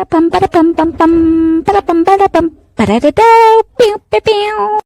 Para pam para pam pam pam para pam para pam para da da piu piu piu.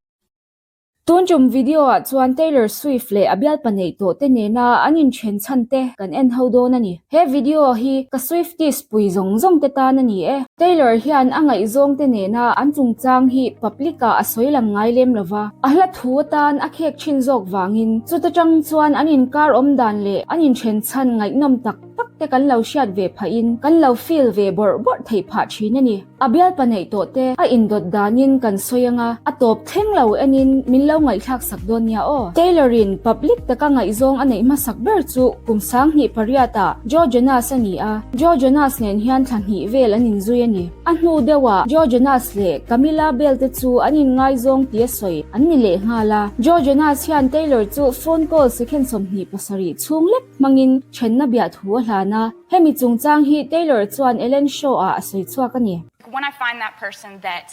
Tun tum video ah chuan Taylor Swift leh a bialpa neih tawh te nena an inthen chhan te kan en ho dawn a ni. He video hi ka Swifties pui zawng zawng te tan a ni e. Taylor hian a ngaihzawng te nena an chungchang hi public ah a sawi lang ngai lem lo va, a hla thu atan a khek thin zawk vangin chuta tang chuan an inkar awm dan leh an inthen chhan ngaihnawm tak tak te kan lo hriat ve phahin kan lo feel ve bawrh bawrh theih phah thin a ni. A bialpa neih tawh te a indawt danin kan sawi anga a tawp thleng lo enin min lo ngaihthlak sak dawn nia aw. Taylor in public taka ngaihzawng a neih hmasak ber chu kum 2008 ah Joe Jonas a ni a, Joe Jonas nen hian thla hnih vel an inzui a ni. A hnu deuhah Joe Jonas leh Camila Bell te chu an inngaizawng tia sawi an ni leh nghal a. Joe Jonas hian Taylor chu phone call second 27 chhung lek hmangin thenna biah thu a hlan a, hemi chungchang hi Taylor chuan Ellen Show ah a sawi chhuak a ni. When I find that person that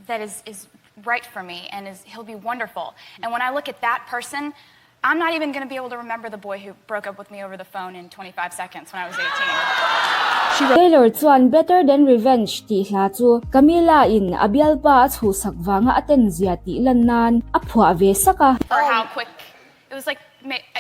that is is right for me and is he'll be wonderful and when I look at that person I'm not even gonna be able to remember the boy who broke up with me over the phone in 25 seconds when I was 18. Taylor chuan Better Than Revenge tih hla chu Camila in a bialpa a chhuhsak vanga a ten zia tih lan nan a phuah ve sak a. For how quick It was like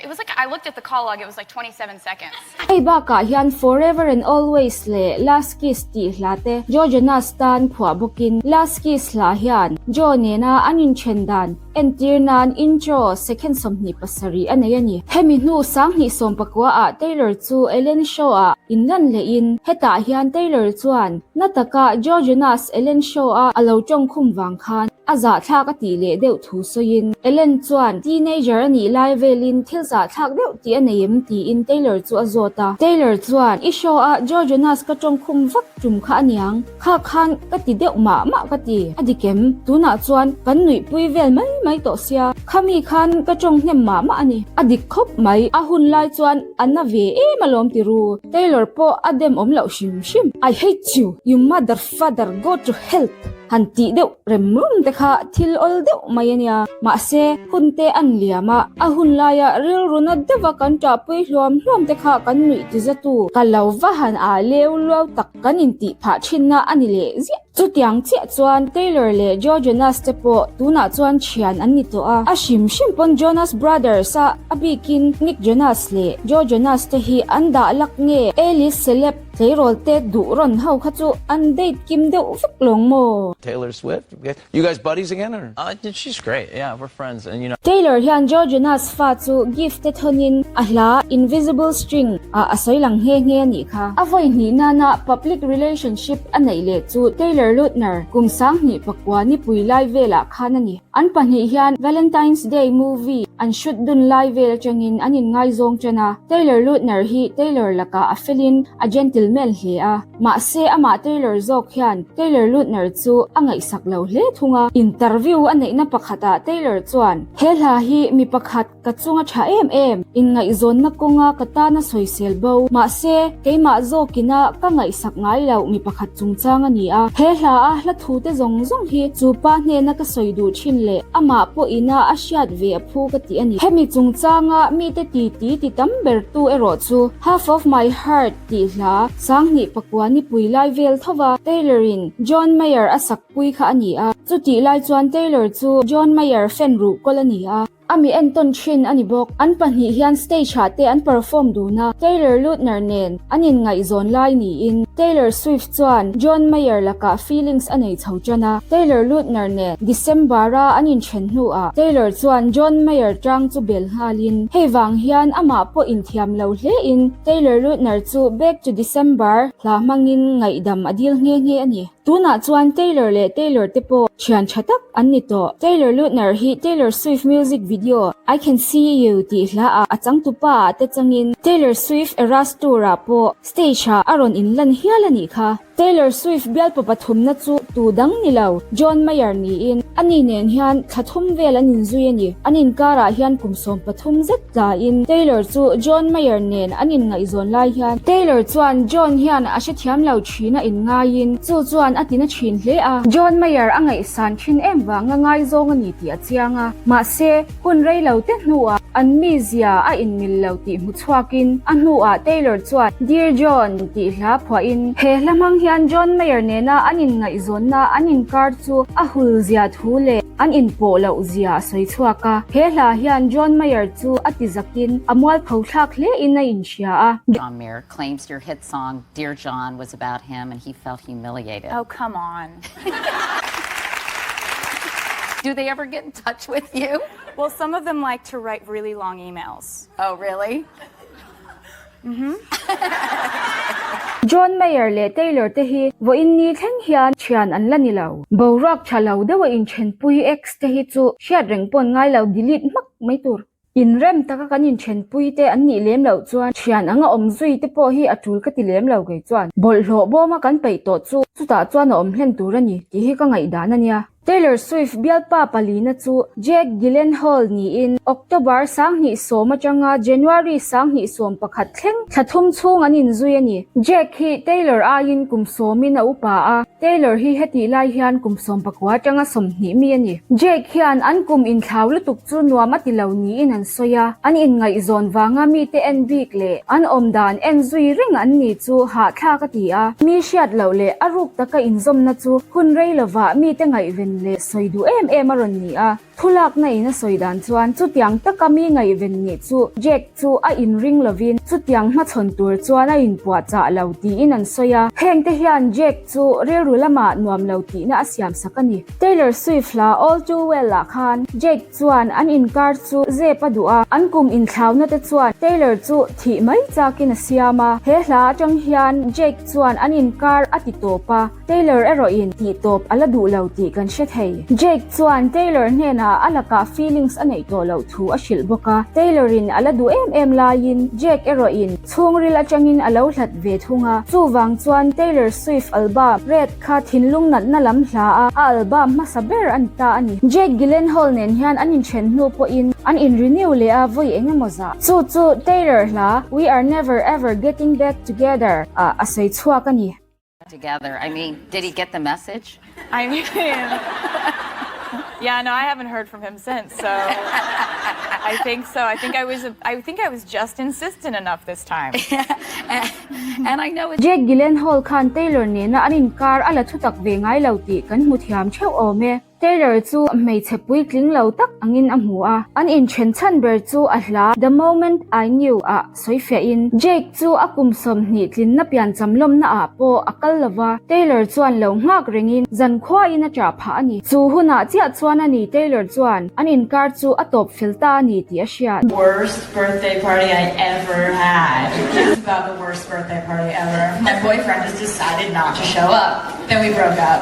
it was like I looked at the call log it was like 27 seconds. Hei bakah hian Forever and Always leh Last Kiss tih hla te Joe Jonas tan phuah bawkin Last Kiss hla hian Joe nena an inthen dan entir nan intro second 27 a nei a ni. Hemi hnu 2019 ah Taylor chu Ellen Show ah inlan lehin hetah hian Taylor chuan na taka Joe Jonas Ellen Show a a lo tawngkhum vang khan A zahthlak a tih leh deuh thu sawiin, Ellen chuan teenager a nih lai velin thil zahthlak deuh tih a nei em tiin Taylor chu a zawt a. Taylor chuan, I show a Joe Jonas ka tawngkhum vak tum kha a niang, kha khan ka ti deuh mah mah ka ti. A dik em? Tunah chuan kan nuihpui vel mai mai tawh sia, khami khan ka tawng hnem mah mah a ni. A dik khawp mai, a hun lai chuan a na ve em alawm ti ru. Taylor pawh a dem awm loh hrim hrim. I hate you, you mother father, go to hell! Han tih deuh rem rum te kha thil awl deuh mai a nia. Mahse, hun te an liam a, a hun laia rilruna deuha kan ṭahpui hluam hluam te kha kan nuih ti zatu ka lo va han ah leu luau tak kan intih phah ṭhinna a ni leh ziah. Chutiang chiah chuan Taylor leh Joe Jonas te pawh tunah chuan ṭhian an ni tawh a, a hrim hrim pawn Jonas Brothers a a bikin Nick Jonas leh Joe Jonas te hi an dah lak nge A-list celeb Tleirawl te duh rawn ho kha chu an date kim deuh vek lawng maw? Taylor Swift? You guys buddies again or? She's great, yeah, we're friends and you know. Taylor hian Joe Jonas fa chu gift te thawnin a hla Invisible String ah a sawi lang nghe nghe a nih kha. A vawi hnih nana public relationship a neih leh chu Taylor Lautner kum 2009 nipui lai velah khan a ni. An pahnih hian Valentine's Day movie an shoot dun lai vel atangin an inngaizawng tan a. Taylor Lautner hi Taylor lakah a felin a gentleman hle a, mahse amah Taylor zawk hian Taylor Lautner chu a ngaihsak lo hle thung a. Interview a neihna pakhatah Taylor chuan, He hla hi mi pakhat Ka chung a tha em em, inngaihzawnna kawnga ka tana sawisel bo, mahse, keimah zawkina ka ngaihsak ngai loh mi pakhat chungchang a ni a. He hla a hla thute zawng zawng hi chu pa hnena ka sawi duh thin leh amah pawhina a hriat ve a phu ka ti a ni. Hemi chungchanga mite titi ti tam bertu erawh chu Half of My Heart tih hla 2009 nipui lai vel thova Taylor-in John Mayer a sakpui kha a ni a. Chutih lai chuan Taylor chu John Mayer fan ruhkawl a ni a. A mi entawn thin a ni bawk. An pahnih hian stage ah te an perform dun a, Taylor Lautner nen an inngaihzawn lai niin Taylor Swift chuan John Mayer lakah feelings a nei chho tan a. Taylor Lautner nen December a an inthen hnuah Taylor chuan John Mayer tang chu bel nghalin hei vang hian amah pawh inthiam lo hlein Taylor Lautner chu Back to December hla hmangin ngaihdam a dil nghe nghe a ni. Tunah chuan Taylor leh Taylor te pawh thian tha tak an ni tawh. Taylor Lautner hi Taylor Swift music video I Can See You tih hla ah a changtupa ah te changin Taylor Swift Eras Tour ah pawh stage ah a rawn inlan hial a nih kha. Taylor Swift bialpa pathumna chu tu dang ni lo, John Mayer niin ani nen hian thla thum vel an inzui a ni. An inkarah hian kum 13 zet tlain Taylor chu John Mayer nen an inngaihzawn lai hian Taylor chuan John hian a hrethiam lo thin a inngaiin chu chuan a tina thin hle a. John Mayer a ngaihsan thin em vanga ngaizawng a ni tih a chiang a, mahse hun rei lo te hnuah an mizia a inmil lo tih hmu chhuakin a hnuah Taylor chuan Dear John tih hla phuahin he hla hmang hian John Mayer nena an inngaihzawnna an inkar chu a hul zia thu leh an inpawh loh zia a sawi chhuak a. He hla hian John Mayer chu a ti zakin a mualpho thlak hle in a inhria a. John Mayer claims your hit song Dear John was about him and he felt humiliated. Oh, come on. Do they ever get in touch with you? Well, some of them like to write really long emails. Oh, really? Mm-hmm. John Mayer leh Taylor te hi vawiin ni thleng hian thian an la ni lo. Boruak tha lo deuha inthenpui ex te hi chu hriat reng pawn ngai lo delete hmak mai tur. Inrem taka kan inthenpui te an nih lem loh chuan thian anga awm zui te pawh hi a tul ka ti lem lo kei chuan. Bawlhhlawh bawma kan peih tawh chu chutah chuan a awm hlen tur a ni tih hi ka ngaihdan a nia. Taylor Swift bialpa palina chu Jake Gyllenhaal niin October 2010 atanga January 2011 thleng thla thum chhung an inzui a ni. Jake hi Taylor aiin kum sawmin a upa a, Taylor hi hetih lai hian kum 19 atanga 20 mi a ni. Jake hian an kum inthlau lutuk chu nuam a ti lo niin an sawi a, an inngaihzawn vanga mite en bik leh an awm dan en zui reng an ni chu hahthlak a ti a. Mi hriat loh leh a ruk taka inzawmna chu hun rei lovah mite ngaihven leh sawi duh em em a rawn ni a. Thulakna in a sawi dan chuan chutiang taka mi ngaihven nih chu Jake chu a inring lovin chutiang hmachhawn tur chuan a inpuahchah lo tiin an sawi a. Hengte hian Jake chu rilru lamah nuam lo tihna a siamsak a ni. Taylor Swift hla All Too Well ah khan Jake chuan an inkar chu zep a duh a, an kum inthlauna te chuan Taylor chu thih mai chakin a siam a. He hla atang hian Jake chuan an inkar a ti tawp a, Taylor erawhin tih tawp a la duh lo tih kan hre thei. Jake chuan Taylor hnenah a lakah feelings a neih tawh loh thu a hrilh bawk a, Taylor in a la duh em em laiin Jake erawhin chhungril atangin a lo hlat ve thung a, chuvang chuan Taylor Swift album Red kha thinlung natna lam hla a a album hmasa ber a ni ta a ni. Jake Gyllenhaal nen hian an inthen hnu pawhin an in-renew leh a vawi eng emaw zah. Chu chu Taylor hla We Are Never Ever Getting Back Together ah a sawi chhuak a ni. Together. I mean, did he get the message? I mean, yeah, no, I haven't heard from him since, so I think so. I think I was I think I was just insistent enough this time. And I know it's Jake Gyllenhaal khan Taylor nena an inkar a la thutak ve ngai lo tih kan hmu thiam theuh awm e. Taylor chu hmeichhe puitling lo tak angin a hmu a, an inthen chhan ber chu a hla The Moment I Knew ah sawi fiahin Jake chu a kum 20 tlinna piancham lawmna ah pawh a kal lova, Taylor chuan lo nghak rengin zankhuain a ṭah phah a ni. Chu hunah chiah chuan a ni Taylor chuan an inkar chu a tawp fel ta a ni tih a hriat. Worst birthday party I ever had. It's about the worst birthday party ever. My boyfriend just decided not to show up. Then we broke up.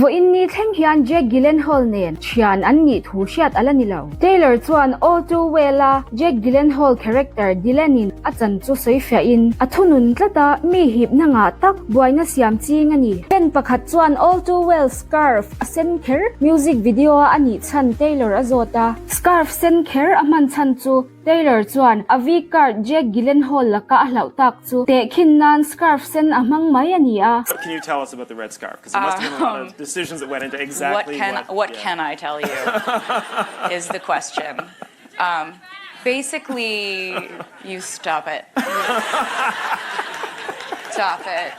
Vawiin ni thleng hian Jake Gyllenhaal nen thian an nih thu hriat a la ni lo. Taylor chuan All Too Well a Jake Gyllenhaal character Dylan-in a chan chu sawi fiahin a thunun tlat a, mi hipna ngah tak buaina siam ching a ni. Fan pakhat chuan All Too Well scarf a sen kher music video a a nih chhan Taylor a zawt a. Scarf sen kher a hman chhan chu Taylor chuan a V-card Jake Gyllenhaal laka a hlauh tak chu tehkhin nan scarf sen a hmang mai a ni a. Can you tell us about the red scarf? Because there must have been a lot of decisions that went into exactly what can what, what yeah. can I tell you is the question. Basically, you stop it. Stop it.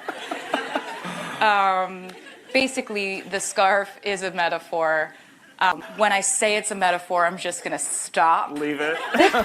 Basically, the scarf is a metaphor. When I say it's a metaphor, I'm just gonna stop. Leave it.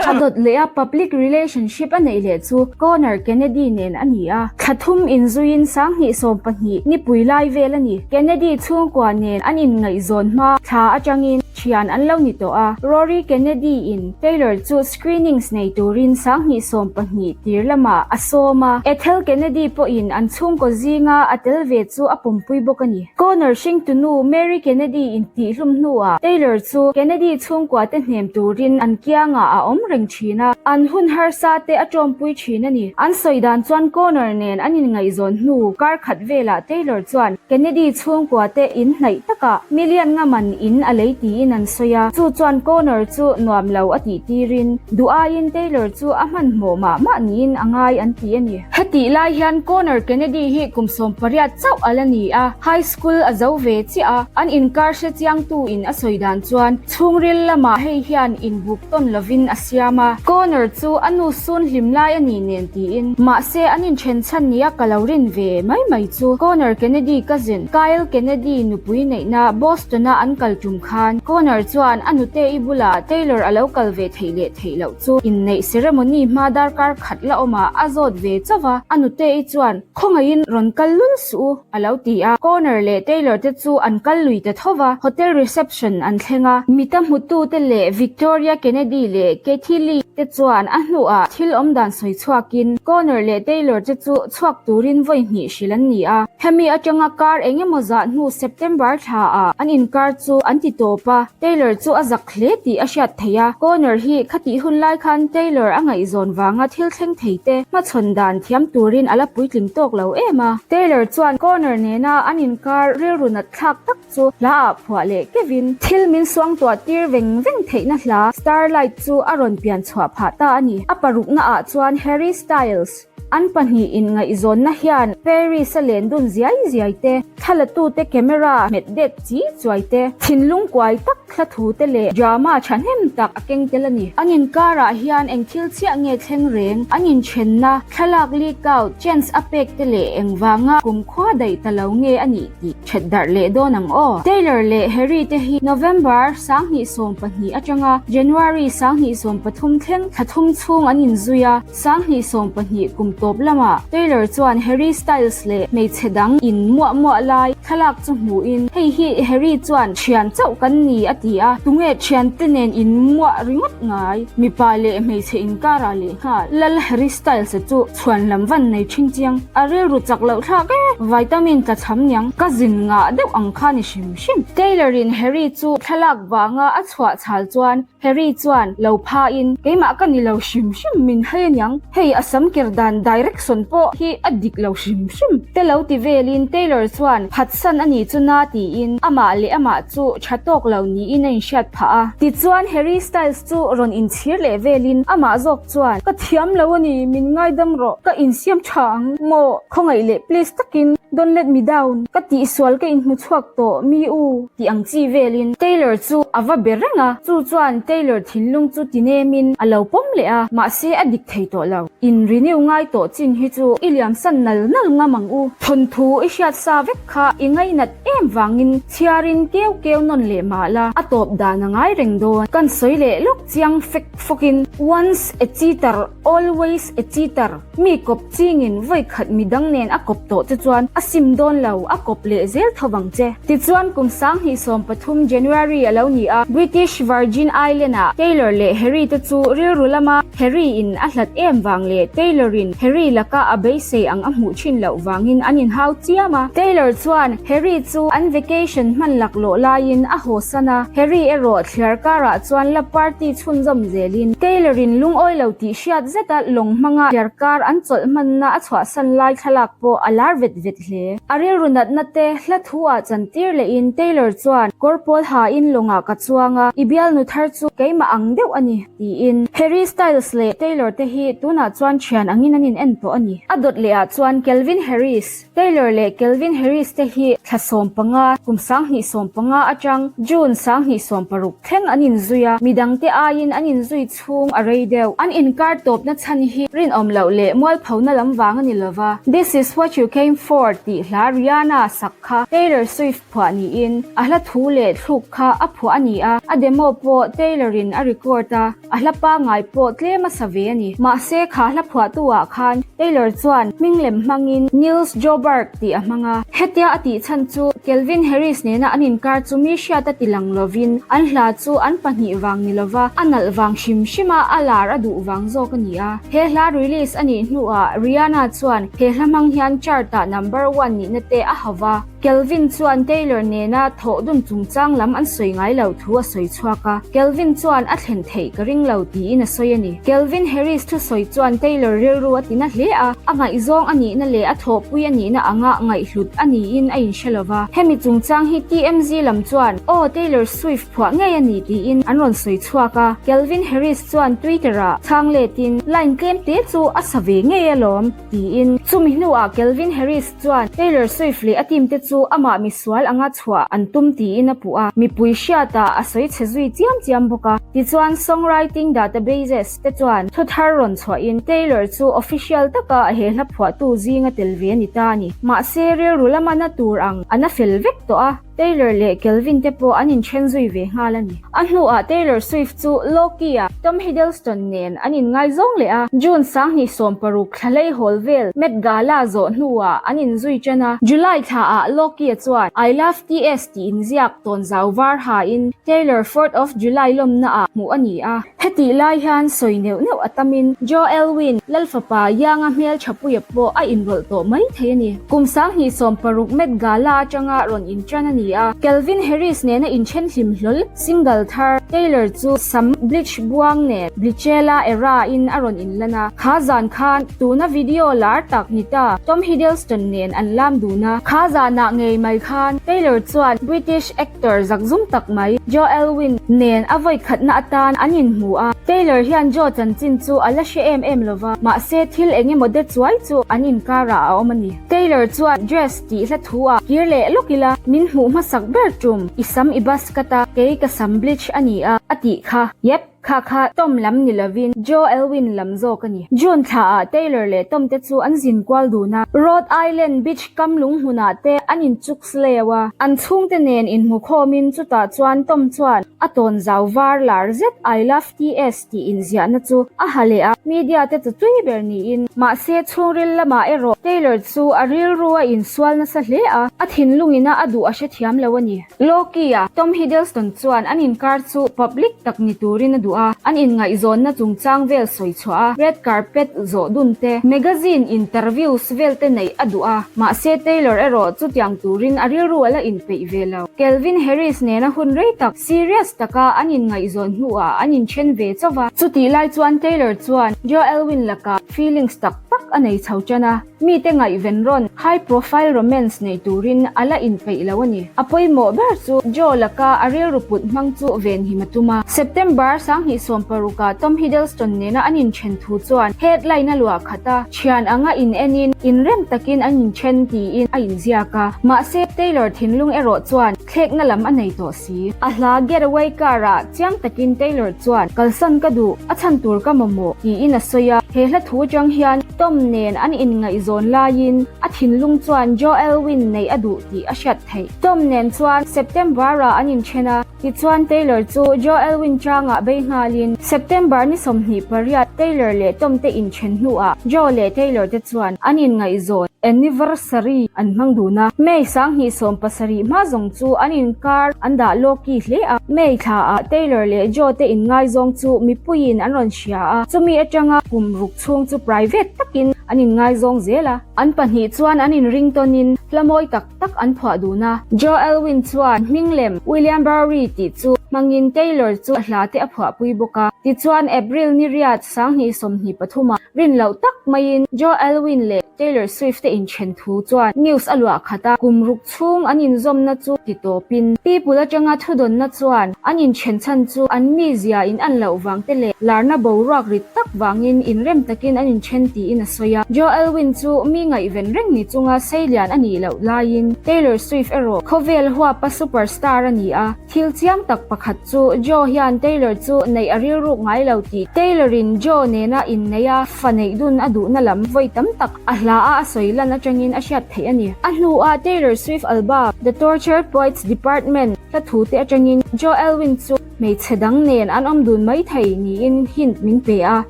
A dawt leh a public relationship a neih leh chu Conor Kennedy nen a ni a, thla thum inzuiin 2012 nipui lai vel a ni. Kennedy chhungkua nen an inngaihzawn hma thla atangin. Thian an lo ni tawh a, Rory Kennedy in Taylor chu screenings nei turin 2012 tir lamah a sawm a, Ethel Kennedy pawhin an chhungkaw zinga a tel ve chu a pawmpui bawk a ni. Connor hringtunu Mary Kennedy in tihhlum hnuah Taylor chu Kennedy chhungkua te hnem turin an kiangah a awm reng thin a, an hun harsa te a tawmpui thin a ni. An sawi dan chuan Connor nen an inngaihzawn hnu kar khat velah Taylor chuan Kennedy chhungkua te in hnaih takah million nga man in a lei tiin an sawi a, chu chuan Connor chu nuam lo a tih tirin duh aiin Taylor chu a hmanhmawh mah mah niin a ngai an ti a ni. Hetih lai hian Connor Kennedy hi kum 18 chauh a la ni a, high school a zo ve chiah a, an inkar hre chiangtu in a sawi dan chuan chhungril lamah hei hian inbuk tawn lovin a siam a, Connor chu a nu sun hlim lai a nih nen tiin mahse an inthen chhan nia ka lo rin ve mai mai chu Connor Kennedy cousin Kyle Kennedy nupui neihna Boston-a an kal tum khan Connor chuan a nute-i bulah Taylor a lo kal ve theih leh theih loh chu inneih ceremony hma darkar khat la awmah a zawt ve chauh a, a nute-i chuan khawngaihin rawn kal lul suh u a lo ti a, Connor leh Taylor te chu an kal lui ta tho va, hotel reception an thleng a, mita hmutute leh Victoria Kennedy leh Kathy Lee te chuan a hnuah thil awmdan sawi chhuakin Connor leh Taylor te chu chhuak turin vawi hnih hrilh an ni a, hemi atanga kar eng emaw zah hnu September thla ah an inkar chu an ti tawp a, Taylor chu a zak hle tih a hriat theih a, Connor hi khatih hun lai khan Taylor a ngaihzawn vanga thil thleng thei te hmachhawn dan thiam turin a la puitling tawk lo em a. Taylor chuan Connor nena an inkar rilru nat thlak tak chu hla ah phuah leh kevin thil min suangtuah tir veng veng theihna hla Starlight chu a rawn pian chhuah phah ta a ni. A parukna ah chuan Harry Styles. An pahnih inngaihzawnna hian Paris a len dun ziai ziai te, thlalatute camera hmet det chi chuai te, thinlung kuai tak thla thu te leh drama thahnem tak a keng tel a ni. An inkarah hian eng thil chiah nge thleng reng, an inthenna, thlalak leak out, chance a pek te leh engvanga kumkhua daih ta lo nge a nih tih that darh leh dawn ang aw. Taylor leh Harry te hi November 2012 atanga January 2013 thleng thla thum chhung an inzui a. 2012 kum tawp lamah Taylor chuan Harry Styles leh hmeichhe dang in muah muah lai thlalak chu hmuhin, Hei hi Harry chuan thian chauh kan ni a ti a, tunge thiante nen in muah ringawt ngai? Mipa leh hmeichhe inkarah leh nghal Lal Harry Styles-a chu chhuan lam van nei ṭhing chiang. A rilru chak loh thlak e, vitamin tla cham niang ka zin ngah deuh ang kha ni hrim hrim. Taylor-in Harry chu thlalak vanga a chhuah chhal chuan Harry chuan lo phain, Keimah ka ni lo hrim hrim min hai aniang, hei a sam ker dan direction pawh hi a dik lo hrim hrim te lo ti velin Taylor chuan phatsan a nih chu na tiin amah leh amah chu tha tawk lo niin a inhriat phah a. Tichuan Harry Styles chu rawn inchhir leh velin amah zawk chuan, Ka thiam lo a ni, min ngaidam rawh, ka insiam tha ang maw, khawngaih leh please takin don't let me down, ka tihsual ka inhmu chhuak tawh mi u. Tih ang chi velin Taylor chu a va be reng a, chu chuan Taylor thinlung chu ti nemin a lo pawm leh a, mahse a dik thei tawh lo. In renew ngai tawh chin hi chu i liamsan nal nal ngam ang u. Thawnthu i hriat sa vek kha i ngainat em vangin chhiarin keu keu nawn leh mah la, a tawp dan a ngai reng dawn. Kan sawi leh lawk chiang fek fawkin once a cheater always a cheater. Mi kawp chingin vawikhat midang nen a kawp tawh che chuan a sim dawn lo, a kawp leh zel tho vang che. Tichuan kum 2013 January a lo ni a, British Virgin Island-ah Taylor leh Harry te chu rilru lama Harry in a hlat em vang leh Taylor in Harry laka a beisei ang a hmuh thin loh vangin an inhau chiam a. Taylor chuan Harry chu an vacation hman laklawh laiin a hawsan a, Harry erawh thliar karah chuan la party chhunzawm zelin Taylor in lungawi lo tih hriat zeta lawng hmanga thliar kar an chawlh hmanna a chhuahsan lai thlalak pawh a lar vet vet hle. A rilru natna te hla thu ah chantir lehin Taylor chuan kawr pawl hain lawngah ka chuang a, i bialnu thar chu keimah ang deuh a ni, tiin. Harry Styles leh Taylor te hi tunah chuan thian angin an in en tawh a ni. A dawt leh ah chuan Calvin Harris, Taylor leh Calvin Harris te hi thla 15, kum 2015 atang June 2016 thleng an inzui a, midangte aiin an inzui chhung a rei deuh. An inkar tawpna chhan hi rinawm loh leh mualphona lam vang a ni lova, This is what you came for tih hla Rihanna sak kha Taylor Swift phuah niin, a hla thu leh thluk kha a phuah a ni a, a demo pawh Taylor-in a record a. A hla pangngai pawh tlem a sa ve a ni. Mahse, kha hla phuahtu ah khan Taylor chuan hming lem hmangin Nils Sjoberg tih a hmang a. Hetia a tih chhan chu Calvin Harris nena an inkar chu mi hriat a ti lang lovin an hla chu an pahnih vang ni lova a nalh vang hrim hrima a lar a duh vang zawk a ni a. He hla release a nih hnuah Rihanna chuan he hla hmang hian chart-ah number one nihna te a hauh va. Kelvin chuan Taylor nena thawh dun chungchang lam an sawi ngai lo thu a sawi chhuak a, Kelvin chuan a thlen theih ka ring lo tiin a sawi a ni. Kelvin Harris thusawi chuan Taylor rilru a tina hle a, a ngaihzawng a nihna leh a thawhpui a nihna anga ngaihhlut a niin a inhre lo va. Hemi chungchang hi TMZ lam chuan, Aw, Taylor Swift phuah ngei a ni tiin an rawn sawi chhuak a, Kelvin Harris chuan Twitter-ah chhang letin, Line tlem te chu a sa ve ngei alawm. Tiin. Chumi hnuah Calvin Harris chuan Taylor Swift leh a team te chu amah misual anga chhuah an tum tiin a puh a, mipui hriatah a sawi chhe zui chiam chiam bawk a. Tichuan songwriting databases te chuan thu thar rawn chhuahin Taylor chu official taka he hla phuahtu zinga tel ve a ni ta a ni. Mahse rilru lama na tur ang a na fel vek tawh a. Taylor leh Kelvin te pawh an inṭhen zui ve nghal a ni. A hnuah Taylor Swift chu Loki-a Tom Hiddleston nen an inngaizawng leh a, June 2016 thla hleihawl vel Met Gala zawh hnuah an inzui ṭan a. July thlaah Loki-a chuan I love TS tih inziak tawn zau var hain Taylor Fourth of July lawmnaah hmuh a ni a. Hetih lai hian sawi neuh neuh a tamin Joe Alwyn, Lalfapa Young-a hmelthapuia pawh a inrawlh tawh mai thei a ni. Kum 2016 Met Gala atanga rawn inṭan a ni a, Calvin Harris nena inṭhen hlim hlawl single thar Taylor chu sam bleach buang nen Bleachella era-in a rawn inlan a. Kha zan khan tuna video lar tak ni ta Tom Hiddleston nen an lam dun a. Kha zanah ngei mai khan Taylor chuan British actor zakzum tak mai Joe Alwyn nen a vawi khatna atan an inhmu a. Taylor hian Joe chanchin chu a la hre em em lo va, mahse thil eng emaw de chuai chu an inkarah a awm a ni. Taylor chuan dress tih hla thu ah kir leh lawk ila, min hmuh hmasak ber tum, i sam i bus cut a, kei ka sam bleach a ni a, a tih kha. Yep, kha kha Tom lam ni lovin Joe Alwyn lam zawk a ni. June thla ah Taylor leh Tom te chu an zin kual dun a, Rhode Island beach kam lung hmunah te an inchuk sleu a, an chhungte nen inhmu khawmin chutah chuan Tom chuan a tawn zau var lar zet I love TS tih inziahna chu a ha leh a, media te chu tui ber niin. Mahse chhungril lamah erawh Taylor chu a rilru a insual nasa hle a, a thinlungina a duh a hrethiam lo a ni. Loki-a Tom Hiddleston chuan an inkar chu public tak ni turin a duh a, an inngaihzawnna chungchang vel sawi chhuah a, red carpet zawh dun te, magazine interviews vel te neih a duh a, mahse Taylor erawh chutiang turin a rilru a la inpeih ve lo. Calvin Harris nena hun rei tak serious taka an inngaihzawn hnuah an inthen ve chauh va. Chutih lai chuan Taylor chuan Joe Alwyn lakah feelings tak tak a nei chho tan a, mite ngaihven rawn high profile romance nei turin a la inpeih lo a ni. A pawimawh ber chu Joe laka a rilru put hmang chu venhim a tum a. September 2016 ah Tom Hiddleston nena an inthen thu chuan headline a luah khat a, thian anga in enin inrem takin an inthen tiin a inziak a. Mahse Taylor thinlung erawh chuan thlekna lam a nei tawh si. A hla Getaway Car ah chiang takin Taylor chuan, Kalsan ka duh, a chhan tur ka mamawh, tiin a sawi a. He hla thu atang hian Tom nen an inngaihzawn laiin a thinlung chuan Joe Alwyn neih a duh tih a hriat theih. Tom nen chuan September ah an inthen a, tichuan Taylor chu Joe Alwyn changah bei nghalin September ni 28 Taylor leh Tom te inthen hnuah Joe leh Taylor te chuan an inngaihzawn. Anniversary an hmang dun a, May 2017 hma zawng chu an inkar an dah lawki hle a, May thla ah Taylor leh Joe te inngaizawng chu mipuiin an rawn hria a, chumi atanga kum ruk chhung chu private takin an inngaizawng zel a. An pahnih chuan an inring tawnin hla mawi tak tak an phuah dun a. Joe Alwyn chuan hming lem William Bowery tih chu hmangin Taylor chu a hla te a phuahpui bawk a, tichuan April ni riat 2023 ah rin loh tak maiin Joe Alwyn leh Taylor Swift te inthen thu chuan news a luah khat a, kum ruk chhung an inzawmna chu ti tawpin people atanga thudawnna chuan an inthen chhan chu an mizia in an loh vang te leh larna boruak rit tak vangin inrem takin an inthen tiin a sawi a. Joe Alwyn chu mi ngaihven reng ni chunga seilian a nih loh laiin Taylor Swift erawh khawvel huapa superstar a ni a. Thil chiang tak pakhat chu Joe hian Taylor chu neih a rilruk ngai lo tih Taylor-in Joe nena inneih a fa neih dun a duhna lam vawi tam tak a hla a a sawi lan atangin a hriat theih a ni. A hnuah Taylor Swift album The Tortured Poets Department hla thu te atangin Joe Alwyn chu. hmeichhe dang nen an awm dun mai thei niin hint min pe a.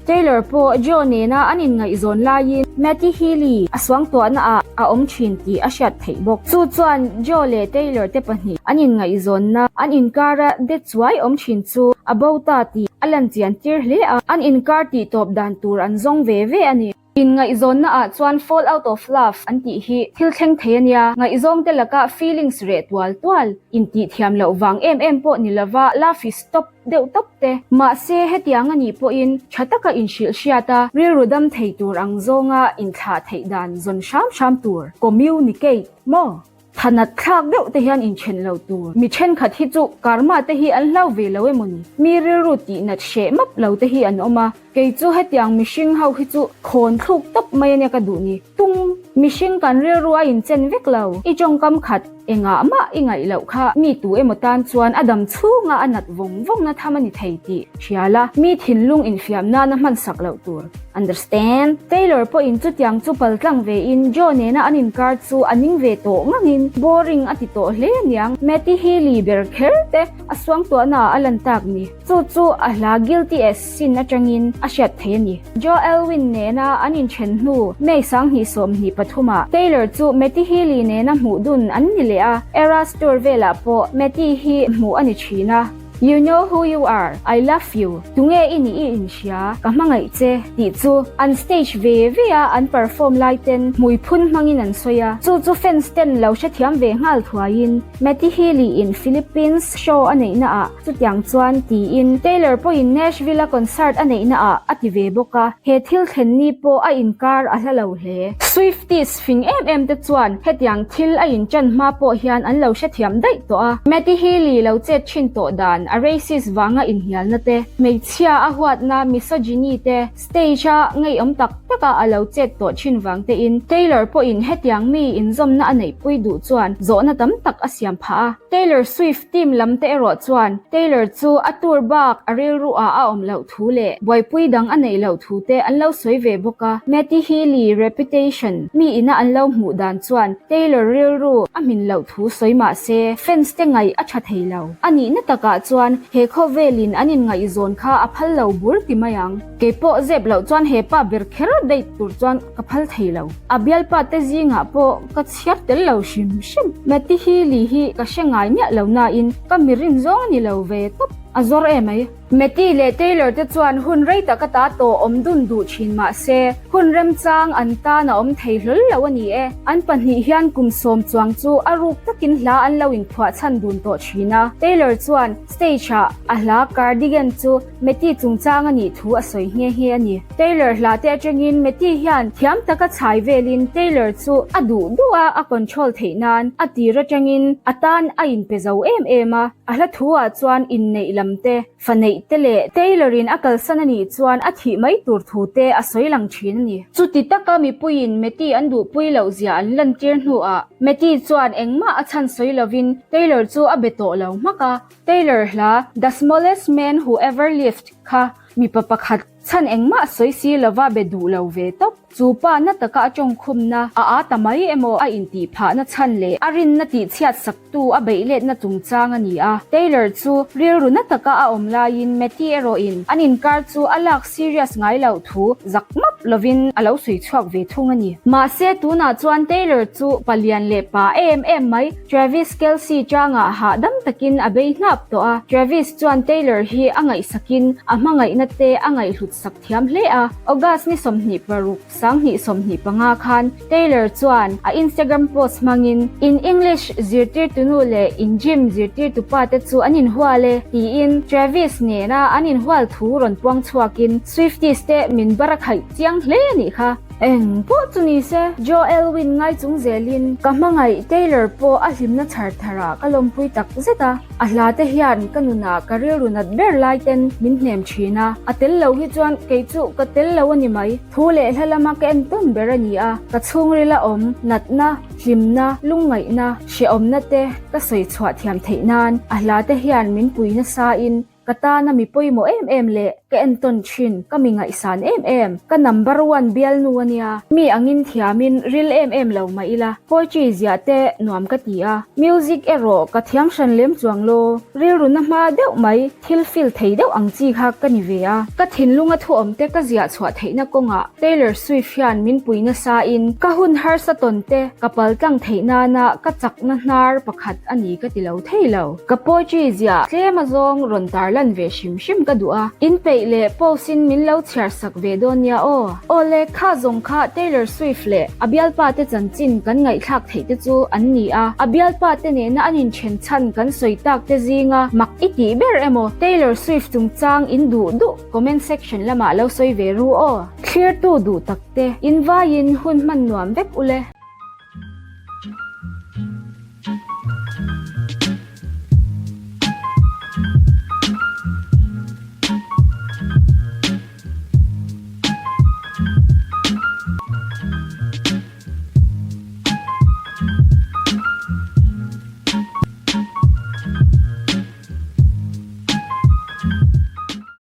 Taylor pawh Joe nena an inngaihzawn laiin Matty Healy a suangtuahna ah a awm thin tih a hriat theih bawk. Chu chuan Joe leh Taylor te pahnih an inngaihzawnna an inkara de chuai awm thin chu a bo ta tih a lan chian tir hle a, an inkar tih tawp dan tur an zawng ve ve a ni. Inngaihzawnna ah chuan fall out of love an tih hi thil thleng thei a nia, ngaihzawng te laka feelings reh tual tual, intih thiam loh vang em em pawh ni lova love is stop deuh tawp te. Mahse hetiang a nih pawhin tha taka inhrilh hriat a, rilru dam thei tur ang zawnga inthlah theih dan zawn hram hram tur, communicate, maw? Thanat thlak deuh te hian inthen lo tur. Mi thenkhat hi chu karma te hi an hlau ve lo emaw ni? Mi rilru tih nat hreh map lo te hi an awm a, kei chu hetiang mihring ho hi chu khawn thluk tawp mai ania ka duh ni. Tung! Mihring kan rilru a inchen vek lo, i tawngkam khat engah mah i ngaih loh kha mi tu emaw tan chuan a dam chhunga a nat vawng vawng na tham a ni thei tih hria la, mi thinlung infiam nana hman sak loh tur. Understand? Taylor pawhin chutiang chu paltlang vein Joe nena an inkar chu a ning ve tawh ngangin boring a ti tawh hle aniang. Matty Healy ber kher te a suangtuahna ah a lan tak ni. Chu chu a hla Guilty as Sin atangin a hriat theih a ni. Joe Alwyn nena an inthen hnu May 2023 ah Taylor chu Matty Healy nena hmuh dun an ni leh a, Eras Tour velah pawh Matty hi hmuh a ni thin a. You know who you are, I love you, tunge i nih i inhria, ka hmangaih che, tih chu an stage ve ve a an perform lai ten hmui phun hmangin an sawi a, chu chu fans ten lo hrethiam ve nghal thuaiin Matty Healy in Philippines show a neihna ah chutiang chuan tiin Taylor pawhin Nashville a concert a neihna ah a ti ve bawk a, he thil thlen ni pawh a inkar a hla lo hle. Swifties Fing em em te chuan hetiang thil a inṭan hma pawh hian an lo hrethiam daih tawh a. Matty Healy lo chet thin tawh dan, a racist vanga inhnialna te, hmeichhia a huatna misogyny te, stage a ngeiawm tak taka a lo chet tawh thin vang tein Taylor pawhin hetiang mi inzawmna a neihpui duh chuan zawhna tam tak a siam phah a. Taylor Swift team lam te erawh chuan Taylor chu a tour bak a rilru ah a awm loh thu leh buaipui dang a neih loh thu te an lo sawi ve bawk a. Matty Healy reputation mi ina an lo hmuh dan chuan Taylor rilru a hmin loh thu sawi mah se fans te ngaih a tha thei lo. A nihna takah chuan he khawvelin an inngaihzawn kha a phal lo bur ti mai ang. Kei pawh zep loh chuan he pa ber kher date tur chuan ka phal thei lo. A bialpa te zingah pawh ka chhiar tel lo hrim hrim. Matty Healy hi ka hre ngai miah lo nain ka mi rin zawng a ni lo ve tawp. A zawr em mai. Matty leh Taylor te chuan hun rei tak ata tawh awm dun duh thin mah se, hun remchang an tan a awm thei hlawl lo a ni e. An pahnih hian kum sawm chuang chu a ruk takin hla an lo inphuah chhan dun tawh thin a. Taylor chuan stage ah a hla Cardigan chu Matty chungchang a nih thu a sawi nghe nghe a ni. Taylor hla te atangin Matty hian thiam taka chhai velin Taylor chu a duh duh a a control theih nan a tir atangin a tan a inpe zo em em a. A hla thu ah chuan inneih lam te, fa neih te leh Taylor in a kalsan a nih chuan a thih mai tur thu te a sawi lang thin a ni. Chuti taka mipuiin Matty an duhpui loh zia an lantir hnuah Matty chuan engmah a chhan sawi lovin Taylor chu a be tawh lo hmak a. Taylor hla The Smallest Man Who Ever Lived kha mipa pakhat chhan engmah sawi si lova be duh lo ve tawp. Chu pa na taka a tawngkhumna a aa ta mai emaw a intih phahna chhan leh a rinna tihchhiat saktu a beih letna chungchang a ni a. Taylor chu rilru na taka a awm laiin Matty erawhin an inkar chu a lak serious ngai loh thu zak map lovin a lo sawi chhuak ve thung a ni. Mahse tunah chuan Taylor chu palian leh pa em em mai Travis Kelce changah hahdam takin a bei hnap tawh a, Travis chuan Taylor hi a ngaihsakin a hmangaihna te a ngaihhlut sak thiam hle a. August ni 26, 2025 khan Taylor chuan a Instagram post hmangin, In English zirtirtunu leh in gym zirtirtupa te chu an inhual e, tiin Travis nena an inhual thu rawn puang chhuakin Swifties te min bar a khaih chiang hle a nih kha. Eng pawh chu ni se, Joe Alwyn ngai chung zelin ka hmangaih Taylor pawh a hlimna chhar tharah ka lawmpui tak zet a, a hla te hian ka nunah ka rilru nat ber lai ten min hnem thin a, a tel lo hi chuan kei chu ka tel lo a ni mai. Thu leh hla lama ka en tawn ber a ni a, ka chhungrila awm, natna, hlimna, lungngaihna, hrehawmna te ka sawi chhuah thiam theih nan a hla te hian min pui nasa in Ka tana mi pawimawh em em leh. Ka entawn thin, ka mi ngaihsan em em, ka number one bialnu a nia, mi angin thiamin ril em em lo mah ila, poetry ziah te nuam ka ti a, music erawh ka thiam hran lem chuang lo, rilru na hma deuh mai, thil feel thei deuh ang chi kha ka ni ve a. Ka thinlunga thuawm te ka ziah chhuah theihna kawngah Taylor Swift hian min pui nasa in ka hun harsa tawn te ka pal tlang theih nana ka chakna hnar pakhat a ni ka ti lo thei lo. Ka poetry ziah tlem azawng rawn tarlan ve hrim hrim ka duh a, in peih leh post in min lo chhiar sak ve dawn nia aw. Awle, kha zawng kha Taylor Swift leh a bialpa te chanchin kan ngaihthlak theih te chu an ni a, a bialpa te nena an inthen chhan kan sawi tak te zinga mak i tih ber emaw Taylor Swift chungchang in duh duh comment section lamah lo sawi ve ru aw. Thlirtu duh tak te, in vaiin hun hman nuam vek ule.